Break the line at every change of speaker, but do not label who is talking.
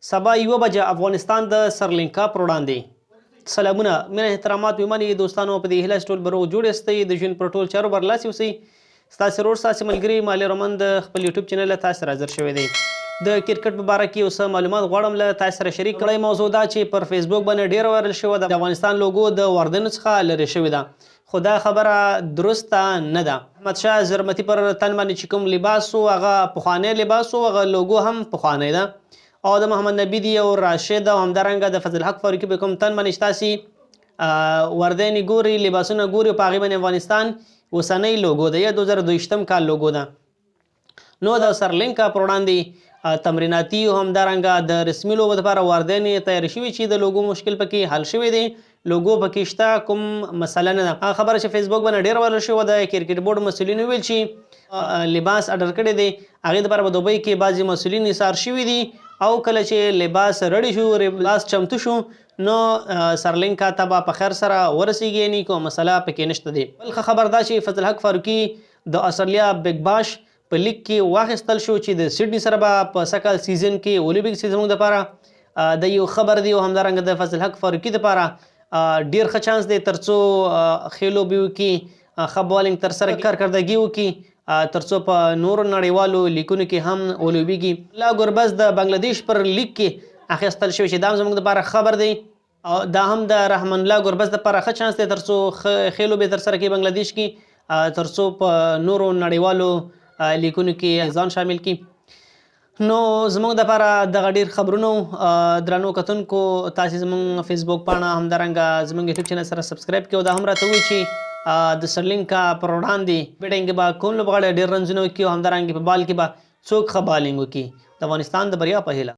سبا یوه بجه افغانستان د سرلنکا پر وړاندې. سلامونه مینه احترامات ومني دوستانو، په دې هیله چې ټول به روغ جوړ یاستئ، د ژوند پر ټول چارو برلاسي اوسئ. ستاسې ورور، ستاسې ملګری مالي رومن د خپل یوټیوب چینل له تاسې سره حاضر شوی دی. د کرکټ په باره کې یو څه معلومات غواړم له تاسې سره شریک کړم. موضوع دا چې پر فیسبوک باندې ډیره وایرل شوه، د افغانستان لوګو د واردینو څخه لرې شوې ده، خو دا خبره درسته نه ده. احمد شاه زرمتي پر تن باندې چې کوم لباس و هغه پخوانی لباس و، هغه لوګو هم پخوانی ده، او د محمد نبي دی او راشد او همدارنګه د فضل حق فاروقي په کوم تن باندې چې تاسې وردینې ګوري، لباسونه ګوري، په هغې باندې افغانستان اوسنۍ لوګو ده یا 2022 کال لوګو ده. نو د سرلنکا پر وړاندې تمریناتي او همدارنګه د رسمي لوبو لپاره واردینې تیارې شوي چې د لوګو مشکل پکې حل شوی دی، لوګو پکې شته، کوم مسله نه ده. هغه خبره چې فیسبوک باندې ډېره وایرل شوې وه، د کرکټ بورډ مسؤلینو ویل چې لباس اډر کړی دی، هغې دپاره په دوبۍ کې بعضې مسؤلین ایسار شوي دي، او کله چې لباس رډي شو، لباس چمتو شو، نو سرلنکا ته به په خیر سره ورسیږي، یعنې کومه مسله پکې نشته دی. بل ښه خبر دا چې فضل حق فاروقي د استرالیا بیګ باش په لیګ کې واخیستل شو چې د سیډني سره به په سږکال سیزن کې ولوبیږي، چې زموږ دپاره د یو خبر دی. او همدارنګه د فضل حق فاروقي دپاره ډیر ښه چانس دی ترڅو ښې لوبې وکړي، ښه بالینګ ترسره کړي، کارکردګي وکړي، ترڅو په نورو نړیوالو لیګونو کې هم ولوبیږي. لا ګربز د بنګلادیش پر لیګ کې اخیستل شوی چې دا هم زموږ دپاره خبر دی، او دا هم د رحمان الله ګربز دپاره ښه چانس دی ترڅو ښې لوبې ترسره کړي بنګلادیش کې، ترڅو په نورو نړیوالو لیګونو کې ځان شامل کړي. نو زموږ دپاره دغه ډیر خبرونه. درنو کتونکو، تاسې زموږ فیسبوک پاڼه همدارنګه زموږ یوټیوب چینل سره سبسکرایب کړئ، او دا هم راته ووایئ چې د سرلنکا پر وړاندې بیټنګ کې به کوم لوبغاړی ډېر رنزونه وکړي، او همدارنګه په بال کې به څوک ښه بالینګ وکړي. د افغانستان د بریا په هیله.